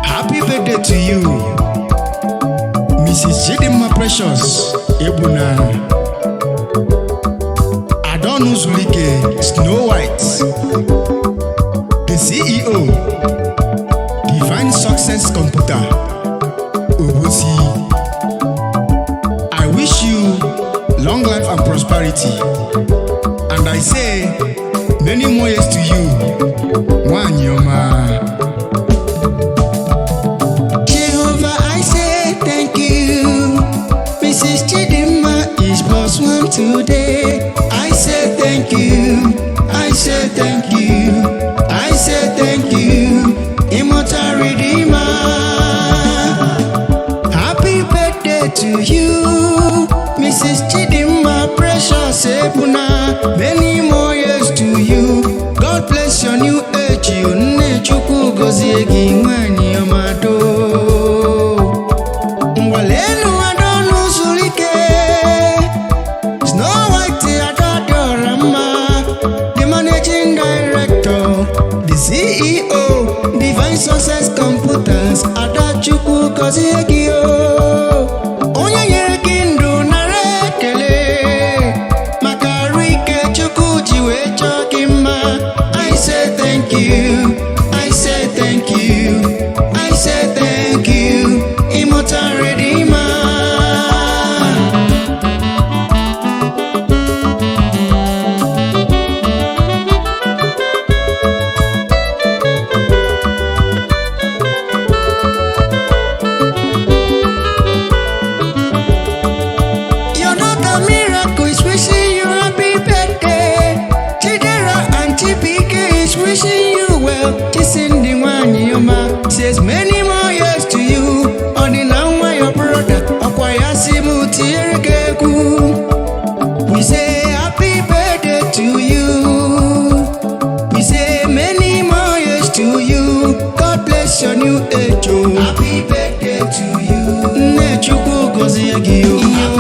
Happy birthday to you, Mrs. Chidimma Precious Egbuna, Adonu Zulike Snow White, the CEO, Divine Success Computer, Obosi. I wish you long life and prosperity, and I say many more years to you, Nwanyị ọma. Jehovah, I say thank you. Mrs. Chidimma is plus one today. I say thank you. I say thank you. I say thank you. Immortal Redeemer. Happy birthday to you, Mrs. Chidimma Precious Ebuna. Many more years to you. God bless your new age. You nne Chukwu gozie gị nwanyị ọma doo. Ngwalenu Adonu Zulike. Snow White Adadora mma. The managing director, the CEO, Divine Success Computers, Adachukwu gozie gị o. Onye nyere gị ndụ nara ekele maka arụ ike Chukwu ji wee chọọ gị mma. I say thank you, I say thank you, I say thank you, Immortal Redeemer. Your daughter Miracle is wishing you happy birthday. Chidera and Chibike is wishing you well. Chisindi nwanyị ọma says many more years to you. Ọdịna nwa your brother, ọkwa ya si m tinyere gị egwu. We say happy birthday to you. We say many more years to you. God bless your new age. Oh. Happy birthday to you. Nne Chukwu gọzie gị o.